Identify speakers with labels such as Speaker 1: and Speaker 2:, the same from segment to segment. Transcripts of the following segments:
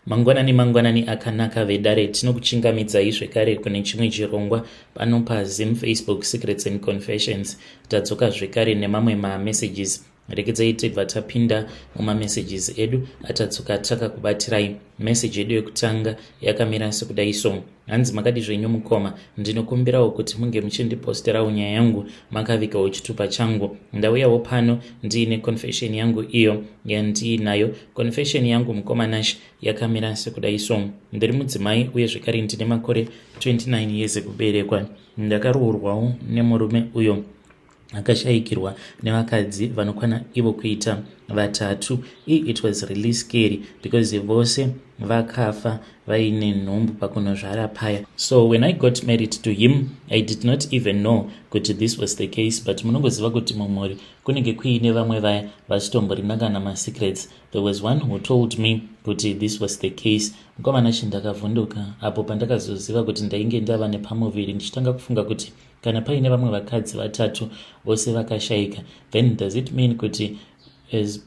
Speaker 1: Mangwanani mangwanani akanaka vedare, tinokuchingamidzai zvekare kune chimwe chirongwa pano paZim Facebook Secrets and Confessions. Tadzoka zvekare nemamwe mamessages. Rekedzai tibva tapinda mumamessages edu atadzoka takakubatirai. Message yedu yekutanga yakamira sekudai so. Hanzi makadi zvenyu mukoma, ndinokumbirawo kuti munge muchindiposterawo nyaya yangu makavigawo chitupa changu. Ndauyawo pano ndiine confession yangu iyo yandiinayo. Confession yangu mukoma Nash yakamira sekudai so. Ndiri mudzimai uye zvekare ndine makore 29 years ekuberekwa. Ndakaroorwawo nemurume uyo akashayikirwa nevakadzi vanokwana ivo kuita vatatu. It was really scary because vose vakafa vaine nhumbu pakunozvara paya. So when I got married to him, I did not even know kuti this was the case, but munongoziva kuti mumhuri kunenge kuine vamwe vaya vasitomborina kana masecrets. There was one who told me kuti this was the case. Mukomana, chindakavhunduka apo pandakazoziva kuti ndainge ndava nepamuviri, ndichitanga kufunga kuti kana paine vamwe vakadzi vatatu vose vakashayika, then does it mean kuti as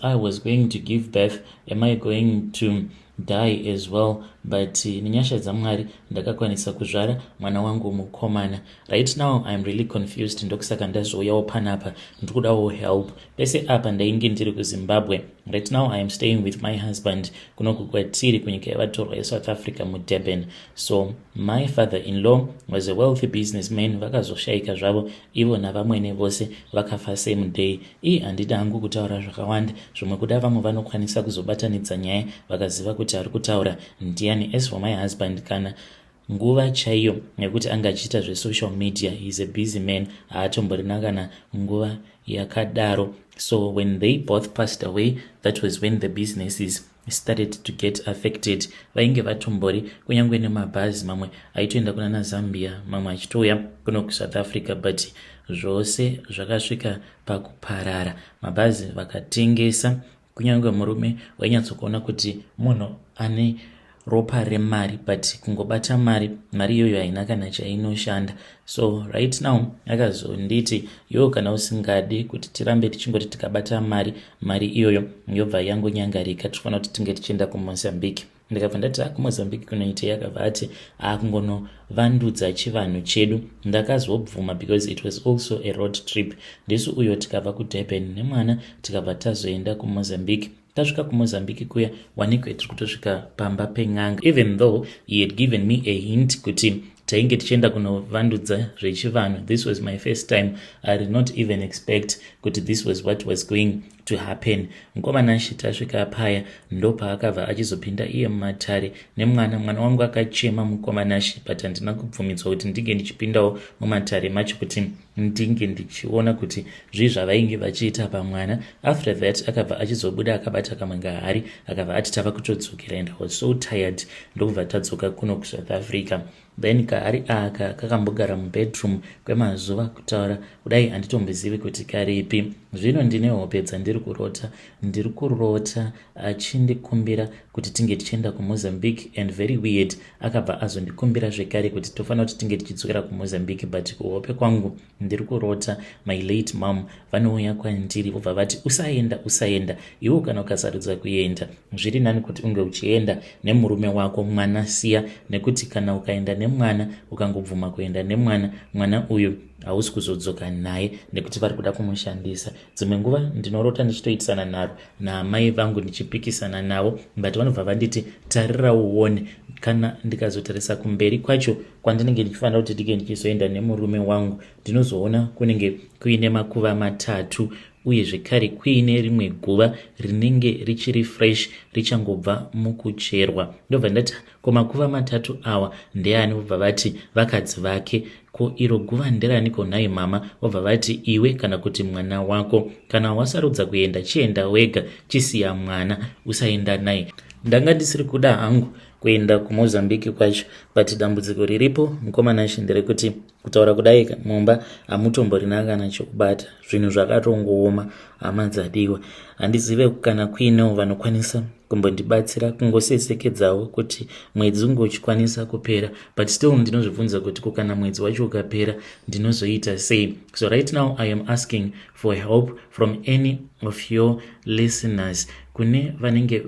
Speaker 1: I was going to give birth, am I going to die as well? But nenyasha dzaMwari ndakakwanisa kuzvara mwana wangu mukomana. Right now I am really confused, ndokusaka ndazouyawo panapa, ndiri kudawo help. Pese apa ndainge ndiri kuZimbabwe. Right now I am staying with my husband kunoku kwatiri kunyika yavatorwa yeSouth Africa, muDurban. So my father in law was a wealthy businessman. Vakazoshayika zvavo ivo navamwene vose vakafa same day. Ii, handidi hangu kutaura zvakawanda, zvimwe kuda vamwe vanokwanisa kuzobatanidza nyaya vakaziva kuti ari kutaura ndiani. As for my husband, kana nguva chaiyo yekuti anga achiita zvesocial media, is a busy man, haatomborina kana nguva yakadaro. So when they both passed away, that was when the businesses started to get affected. Vainge vatombori kunyange nemabhazi, mamwe aitoenda kuna naZambia, mamwe achitouya kuno kuSouth Africa, but zvose zvakasvika pakuparara. Mabhazi vakatengesa. Kunyange murume wainyatsokuona kuti munhu ane ropa remari, but kungobata mari, mari iyoyo haina kana chainoshanda. So right now akazonditi, "Iwo kana usingadi kuti tirambe tichingoti tikabata mari, mari iyoyo yobva yangonyangarika, tinofanira kuti tinge tichienda kuMozambique." Ndikabva ndati, "KuMozambique kunoitei?" Akabva ati, "Akungonovandudza chivanhu chedu." Ndakazobvuma because it was also a road trip. Ndisu uyo tikabva kuDurban nemwana, tikabva tazoenda kuMozambique. Tasvika kuMozambique kuya, wanikwe tiri kutosvika pamba pen'anga. Even though he had given me a hint kuti tainge tichienda kunovandudza zvechivanhu, this was my first time. I did not even expect kuti this was what was going to happen. Mukomanashi, tasvika paya ndopaakabva achizopinda iye mumatare nemwana. Mwana wangu akachema, mukomanashi, but handina kubvumidzwa kuti ndinge ndichipindawo mumatare macho kuti ndinge ndichiona kuti zvii zvavainge vachiita pamwana. After that akabva achizobuda akabata kamwe ngahari, akabva ati tava kutodzokera, and I was so tired. Ndokubva tadzoka kuno kuSouth Africa. Then kahari aka kakambogara mubedroom kwemazuva. Kutaura kudai handitombozivi kuti karipi. Zvino ndine hope dzandiri kurota. Ndiri kurota achindikumbira kuti tinge tichienda kuMozambique, and very weird, akabva azondikumbira zvekare kuti tofanira kuti tinge tichidzokera kuMozambique. But kuhope kwangu ndiri kurota my late mom vanouya kwandiri, vobva vati, "Usaenda, usaenda iwo. Kana ukasarudza kuenda, zviri nani kuti unge uchienda nemurume wako, mwana siya, nekuti kana ukaenda nemwana, ukangobvuma kuenda nemwana, mwana uyu hausi kuzodzoka naye nekuti vari kuda kumushandisa." Dzimwe nguva ndinorota ndichitoitisana naro naamai vangu, ndichipikisana navo, but vanobva vanditi, "Tarira uone." Kana ndikazotarisa kumberi kwacho kwandinenge ndichifanira kuti ndinge ndichizoenda nemurume wangu, ndinozoona kunenge kuine makuva matatu, uye zvekare kuine rimwe guva rinenge richiri fresh, richangobva mukucherwa. Ndobva ndati, "Ko makuva matatu awa ndeani?" Vobva vati, "Vakadzi vake." "Ko iro guva nderaniko nhai mama?" Vobva vati, "Iwe kana kuti mwana wako. Kana wasarudza kuenda, chienda wega, chisiya mwana, usaenda naye." Ndanga ndisiri kuda hangu kuenda kuMozambique kwacho, but dambudziko riripo, mukomanashi, nderekuti kutaura kudai mumba hamutomborina kana chokubata. Zvinhu zvakatongooma, hama dzadiwa. Handizive kana kuinewo vanokwanisa kumbondibatsira kungosesekedzawo kuti mwedzi unge uchikwanisa kupera. But still ndinozvibvunza kuti ko kana mwedzi wacho ukapera, ndinozoita sei? So right now I am asking for help from any of your listeners. Kune vanenge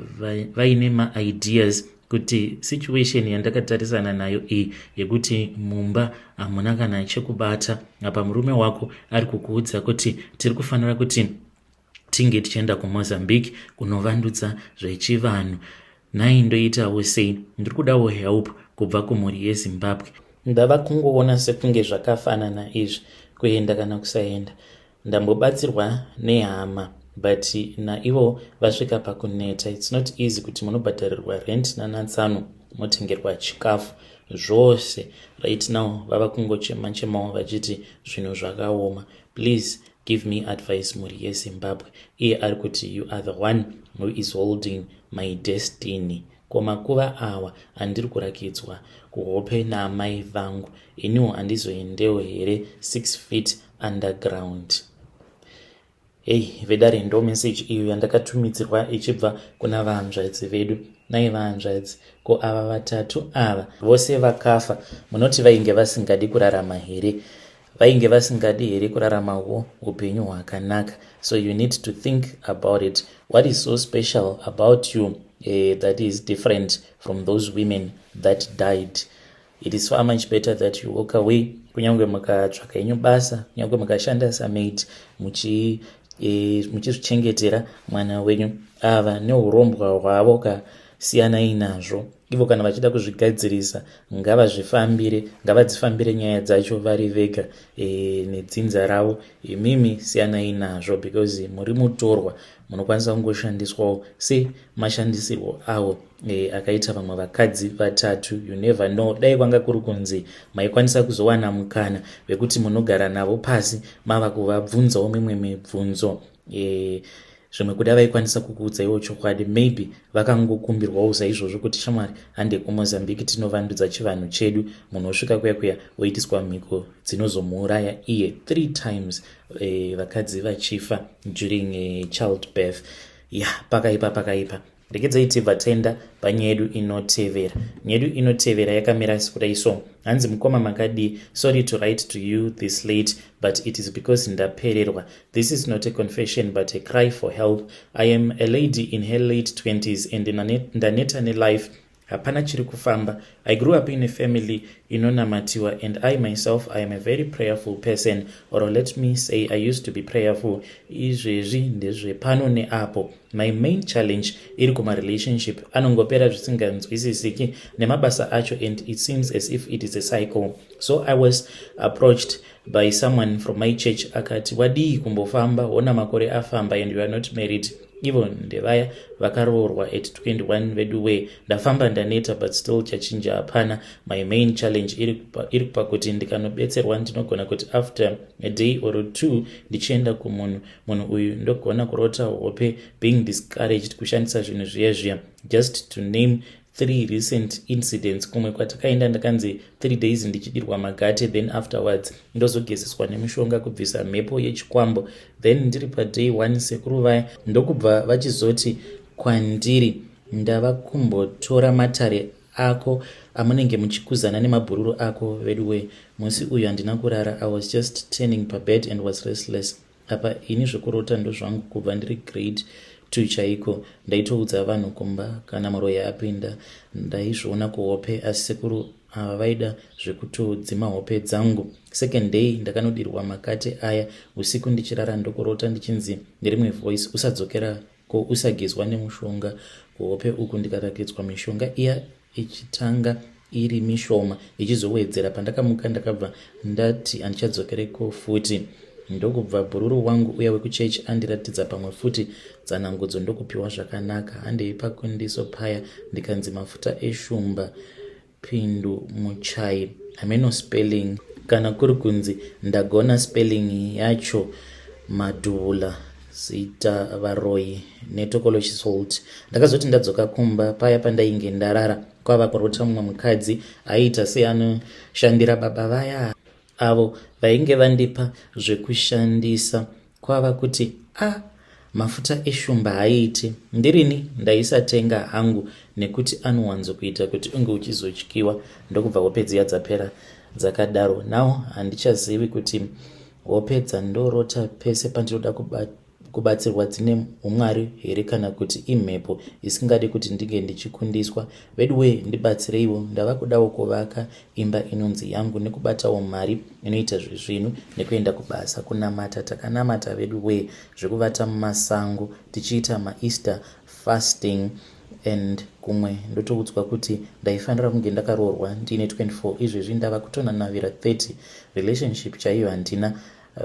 Speaker 1: vaine maideas kuti situation yandakatarisana nayo iyi yekuti mumba hamuna kana chekubata, apa murume wako ari kukuudza kuti tiri kufanira kuti tinge tichienda kuMozambique kunovandudza zvechivanhu. Nhai, ndoitawo sei? Ndiri kudawo help kubva kumhuri yeZimbabwe. Ndava kungoona sekunge zvakafanana izvi, kuenda kana kusaenda. Ndambobatsirwa nehama, but naivo vasvika pakuneta. It's not easy kuti munobhadharirwa rent nanatsano, motengerwa chikafu, zvose. Right now vava kungochema chemawo vachiti zvinhu zvakaoma. Please give me advice, mhuri yeZimbabwe. Iye ari kuti, "You are the one who is holding my destiny. Ko makuva awa andiri kurakidzwa kuhope naamai vangu, iniwo handizoendewo here 6 feet underground?" Hei vedare, ndo meseji iyo yandakatumidzirwa ichibva kuna vahanzvadzi vedu. Nai vahanzvadzi, ko ava vatatu ava vose vakafa, munoti vainge vasingadi kurarama here? Vainge vasingadi here kuraramawo upenyu hwakanaka? So you need to think about it. What is so special about you that is different from those women that died? It is far much better that you walk away. Kunyange mukatsvaka henyu basa, kunyange mukashanda samaid, muchizvichengetera mwana wenyu, ava neurombwa hwavo kasiyanai nazvo. Ivo kana vachida kuzvigadzirisa, ngavazvifambire, ngavadzifambire nyaya dzacho vari vega nedzinza ravo. Imimi siyanai nazvo because muri mutorwa, munokwanisa kungoshandiswawo semashandisirwo avo akaita vamwe vakadzi vatatu. You never know. Dai kwanga kuri kunzi maikwanisa kuzowana mukana wekuti munogara navo pasi, mava kuvabvunzawo mimwe mibvunzo, zvimwe kuda vaikwanisa kukuudzaiwo chokwadi. Maybe vakangokumbirwawo saizvozvo kuti, "Shamwari, hande kuMozambique tinovandudza chivanhu chedu." Munhu osvika kuya kuya, oitiswa mhiko dzinozomuuraya iye three times, vakadzi vachifa during child birth. Ya, pakaipa, pakaipa. Regedzai tibva taenda panyaya yedu inotevera. Nyaya yedu inotevera yakamira sekudai so. Hanzi, "Mukoma, makadii? Sorry to write to you this late, but it is because ndapererwa. This is not a confession but a cry for help. I am a lady in her late 20s and ndaneta nelife, hapana chiri kufamba. I grew up in a family inonamatiwa and I myself, I am a very prayerful person, or let me say I used to be prayerful. Izvezvi ndezvepano neapo. My main challenge iri kumarelationship, anongopera zvisinganzwisisiki, nemabasa acho, and it seems as if it is a cycle. So I was approached by someone from my church akati, 'Wadii kumbofamba? Hona makore afamba and you are not married.' Ivo ndevaya vakaroorwa at 21. Vedu way, ndafamba, ndaneta, but still chachinja hapana. My main challenge iri pakuti ndikanobetserwa, ndinogona kuti after a day or two ndichienda kumunhu, munhu uyu ndogona kurota hope being discouraged kushandisa zvinhu zviya zviya. Just to name three recent incidents, kumwe kwatakaenda ndakanzi 3 days ndichidirwa magate, then afterwards ndozogezeswa nemishonga kubvisa mhepo yechikwambo. Then ndiri paday one, sekuru vaya ndokubva vachizoti kwandiri, 'Ndava kumbotora matare ako amunenge muchikuzana nemabhururu ako.' Veduwe, musi uyu handina kurara. I was just turning pabed and was restless. Apa ini zvekurota ndozvangu, kubva ndiri grade 2 chaiko ndaitoudza vanhu kumba kana muroyi apinda, ndaizviona kuhope, asi sekuru ava vaida zvekutodzima hope dzangu. Second day ndakanodirwa makate aya usiku ndichirara, ndokurota ndichinzi nerimwe voice, 'Usadzokera ko, usagezwa nemushonga.' Kuhope uku ndikarakidzwa mishonga iya, ichitanga iri mishoma ichizowedzera. Pandakamuka ndakabva ndati handichadzokereko futi. Ndokubva bhururu wangu uya wekuchechi andiratidza pamwe futi tsanangudzo, ndokupiwa zvakanaka. Handei pakundiso paya, ndikanzi mafuta eshumba pindu muchai, hameno spelling, kana kuri kunzi ndagona spelling yacho, madhula zita varoi netokoloshi salt. Ndakazoti ndadzoka kumba, paya pandainge ndarara kwava kurota mumwe mukadzi aiita seanoshandira baba vaya avo vainge vandipa zvekushandisa, kwava kuti, 'A ah, mafuta eshumba haaiti.' Ndirini ndaisatenga hangu nekuti anowanzokuita kuti unge uchizotyiwa. Ndokubva hope dziya dzapera dzakadaro. Now handichazivi kuti hope dzandorota pese pandinoda. kubatsirwa dzine umwari here kana kuti imhepo isingadi kuti ndinge ndichikundiswa. Veduwee ndibatsireiwo ndava kudawo kuvaka imba inonzi yangu nekubatawo mari inoita zvezvinhu nekuenda kubasa. Kunamata takanamata veduwee zvekuvata mumasango tichiita maEaster fasting and kumwe ndotoudzwa kuti ndaifanira kunge ndakaroorwa ndiine 24 izvezvi ndava kutonanavira 30 relationship chaiyo handina.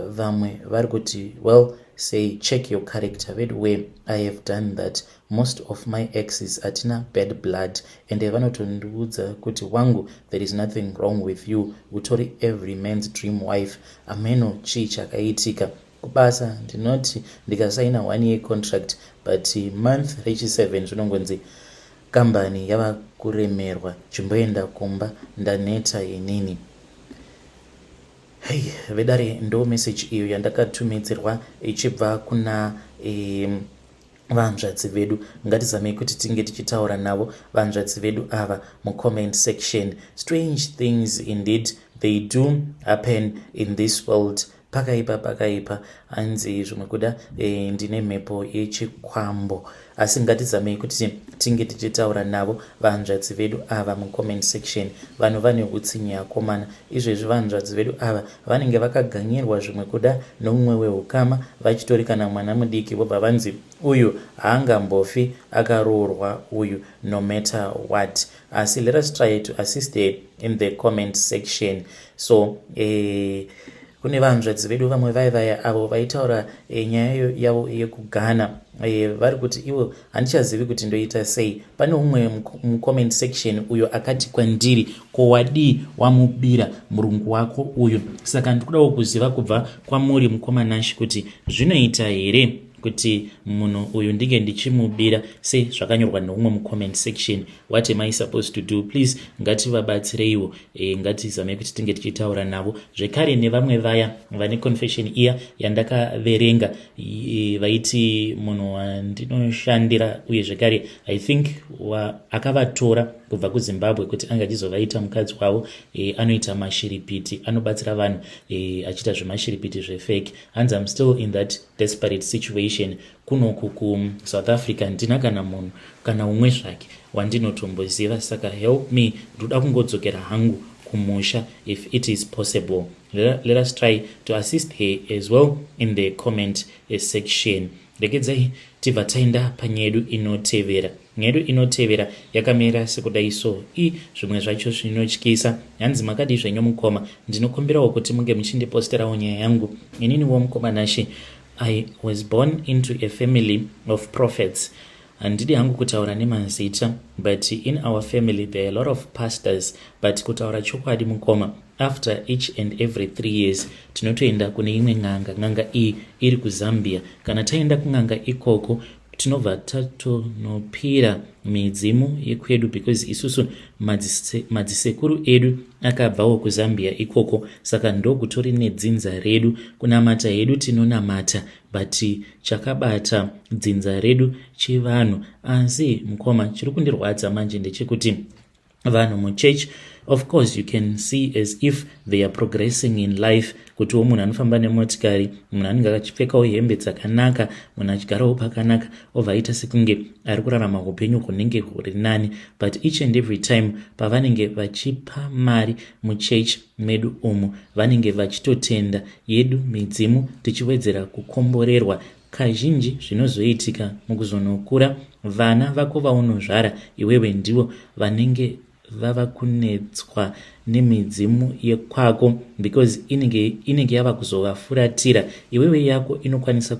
Speaker 1: Vamwe vari kuti well say check your character. Veduwee I have done that. Most of my exes hatina bad blood ende vanotondiudza kuti wangu there is nothing wrong with you, utori every man's dream wife. Ameno chii chakaitika. Kubasa ndinoti ndikasaina 1 year contract but month rechi7 zvinongonzi kambani yava kuremerwa, chimboenda kumba, ndaneta inini. Hei vedare, ndo message iyo yandakatumidzirwa ichibva kuna vanzvadzi vedu. Ngatizamei kuti tinge tichitaura navo vanzvadzi vedu ava mucomment section. Strange things indeed, they do happen in this world. Pakaipa, pakaipa. Hanzi zvimwe kuda ndine mhepo yechikwambo, asi ngatizamei kuti tinge tichitaura navo vanzvadzi vedu ava mucomment section. Vanhu vane utsinye akomana. Izvezvi vanzvadzi vedu ava vanenge vakaganyirwa zvimwe kuda nomumwe weukama vachitori kana mwana mudiki, vobva vanzi uyu haangambofi akaroorwa uyu no matter what. Asi let us try to assist her in the comment section. So kune vanzvadzi vedu vamwe vai vaya avo vaitaura nyaya yavo yekuGhana, vari kuti ivo handichazivi kuti ndoita sei. Pane umwe mucomment section uyo akati kwandiri, "Ko wadii wamubira murungu wako uyu?" Saka ndikudawo kuziva kubva kwamuri mukoma Nashi kuti zvinoita here kuti munhu uyu ndinge ndichimubira sezvakanyorwa neumwe mucomment section? What am I supposed to do? Please, ngativabatsireiwo, ngatizamei kuti tinge tichitaura navo zvekare. Nevamwe vaya vane confession iya yandakaverenga, vaiti munhu wandinoshandira uye zvekare I think akavatora kubva kuZimbabwe kuti ange achizovaita mukadzi wavo, anoita mashiripiti, anobatsira vanhu achiita zvemashiripiti zvefake. Hanzi, "I'm still in that desperate situation kunoku kuSouth Africa. Ndina kana munhu kana umwe zvake wandinotomboziva, saka help me, ndoda kungodzokera hangu kumusha if it is possible." Let us try to assist her as well in the comment section. Regedzai tibva taenda panyaya yedu inotevera. Nyaya yedu inotevera yakamira sekudai. So i zvimwe zvacho zvinotyisa. Hanzi, "Makadii zvenyu mukoma? Ndinokumbirawo kuti munge muchindiposterawo nyaya yangu. Ininiwo mukoma Nashi, I was born into a family of prophets. Handidi hangu kutaura nemazita, but in our family there are a lot of pastors. But kutaura chokwadi mukoma, after each and every 3 years tinotoenda kune imwe n'anga. N'anga iyi iri kuZambia. Kana taenda kun'anga ikoko, tinobva tatonopira midzimu yekwedu because isusu madzisekuru edu akabvawo kuZambia ikoko, saka ndokutori nedzinza redu. Kunamata hedu tinonamata, but chakabata dzinza redu chivanhu. Asi mukoma, chiri kundirwadza manje ndechekuti vanhu muchechi, of course you can see as if they are progressing in life, kutiwo munhu anofamba nemotikari, munhu anenge achipfekawo hembe dzakanaka, munhu achigarawo pakanaka, obva aita sekunge ari kurarama upenyu hunenge huri nani. But each and every time pavanenge vachipa mari muchechi medu umu, vanenge vachitotenda yedu midzimu, tichiwedzera kukomborerwa. Kazhinji zvinozoitika mukuzonokura, vana vako vaunozvara iwewe ndivo vanenge vava kunetswa nemidzimu yekwako because inenge yava kuzovafuratira. Iwewe yako inokwanisa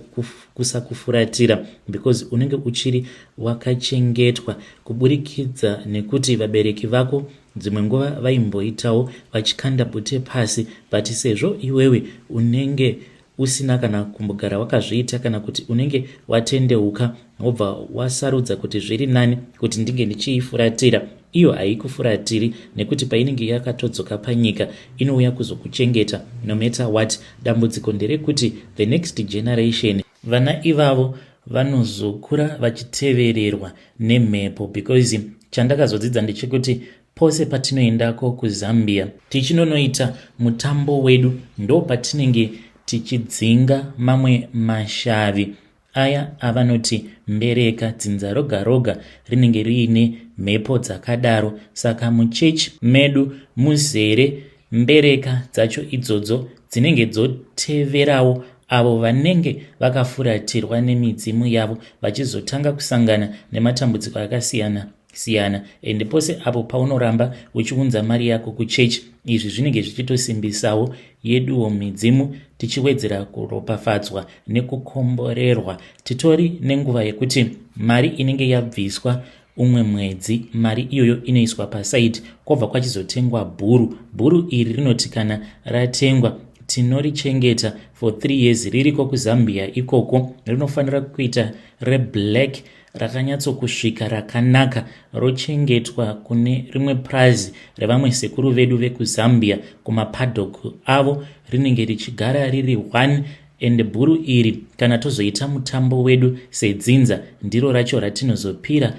Speaker 1: kusakufuratira because unenge uchiri wakachengetwa kuburikidza nekuti vabereki vako dzimwe nguva vaimboitawo vachikanda bute pasi, but sezvo iwewe unenge usina kana kumbogara wakazviita, kana kuti unenge watendeuka, wobva wasarudza kuti zviri nani kuti ndinge ndichiifuratira. Iyo haikufuratiri nekuti painenge yakatodzoka panyika inouya kuzokuchengeta no matter what. Dambudziko nderekuti the next generation, vana ivavo vanozokura vachitevererwa nemhepo because chandakazodzidza ndechekuti pose patinoendako kuZambia tichinonoita mutambo wedu, ndo patinenge tichidzinga mamwe mashavi. Aya avanoti mbereka, dzinza roga roga rinenge riine mhepo dzakadaro. Saka muchechi medu muzere mbereka dzacho idzodzo dzinenge dzoteverawo avo vanenge vakafuratirwa nemidzimu yavo vachizotanga kusangana nematambudziko akasiyana siyana. Ende pose apo paunoramba uchiunza mari yako kuchechi, izvi zvinenge zvichitosimbisawo yeduwo midzimu, tichiwedzera kuropafadzwa nekukomborerwa. Titori nenguva yekuti mari inenge yabviswa umwe mwedzi, mari iyoyo inoiswa pasaidi, kwobva kwachizotengwa bhuru. Bhuru iri rinoti kana ratengwa tinorichengeta for 3 years ririko kuZambia ikoko. Rinofanira kuita reblack rakanyatsokusvika rakanaka, rochengetwa kune rimwe purazi revamwe sekuru vedu vekuZambia kumapaddock avo. Rinenge richigara riri one ende bhuru iri kana tozoita mutambo wedu sedzinza, ndiro racho ratinozopira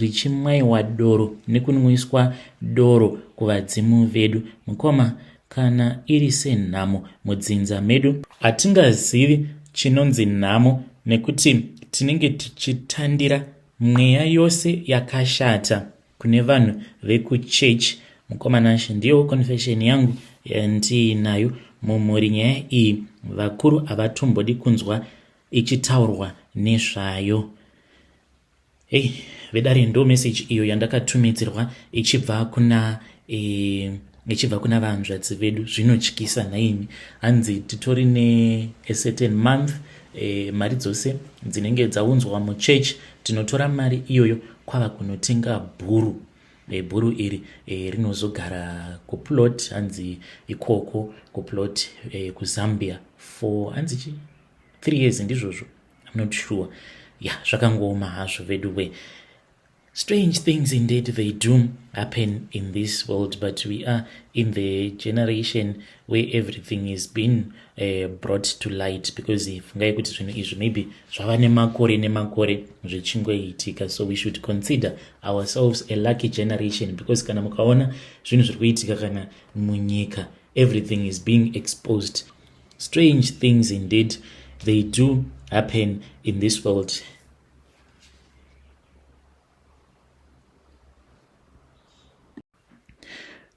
Speaker 1: richimwaiwa doro nekunwiswa doro kuvadzimu vedu. Mukoma, kana iri senhamo mudzinza medu, hatingazivi chinonzi nhamo nekuti tinenge tichitandira mweya yose yakashata kune vanhu vekuchechi. Mukoma Nashe, ndiyo confession yangu yandiinayo mumhuri. Nyaya iyi vakuru havatombodi kunzwa ichitaurwa nezvayo. Hey, vedare, ndo message iyo yandakatumidzirwa ichibva kuna e, ichibva kuna vanzvadzi vedu. Zvinotyisa nhaimi. Hanzi titori ne a certain month, mari dzose dzinenge dzaunzwa muchechi tinotora mari iyoyo kwava kunotenga bhuru. Bhuru iri rinozogara kuplot, hanzi ikoko kuplot kuZambia for hanzi chi 3 years, ndizvozvo, I'm not sure. Ya, yeah, zvakangooma hazvo vedu we. Strange things indeed, they do happen in this world, but we are in the generation where everything is been brought to light, because fungai kuti zvinhu izvi maybe zvava nemakore nemakore zvichingoitika. So we should consider ourselves a lucky generation, because kana mukaona zvinhu zviri kuitika kana munyika, everything is being exposed. Strange things indeed, they do happen in this world.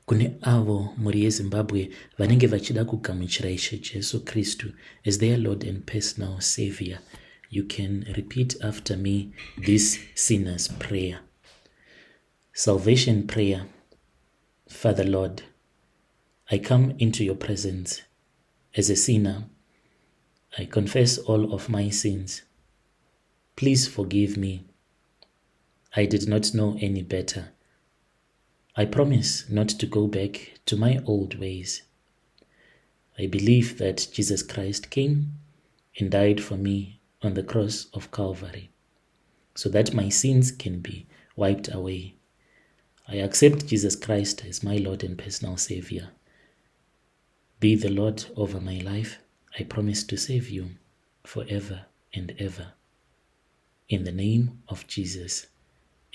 Speaker 1: Kune avo mhuri yeZimbabwe vanenge vachida kugamuchira Ishe Jesu Kristu as their Lord and personal Savior, you can repeat after me this sinner's prayer. Salvation prayer. Father Lord, I come into your presence as a sinner. I confess all of my sins. Please forgive me. I did not know any better. I promise not to go back to my old ways. I believe that Jesus Christ came and died for me on the cross of Calvary so that my sins can be wiped away. I accept Jesus Christ as my Lord and personal Savior. Be the Lord over my life. I promise to save you forever and ever. In the name of Jesus,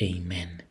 Speaker 1: amen.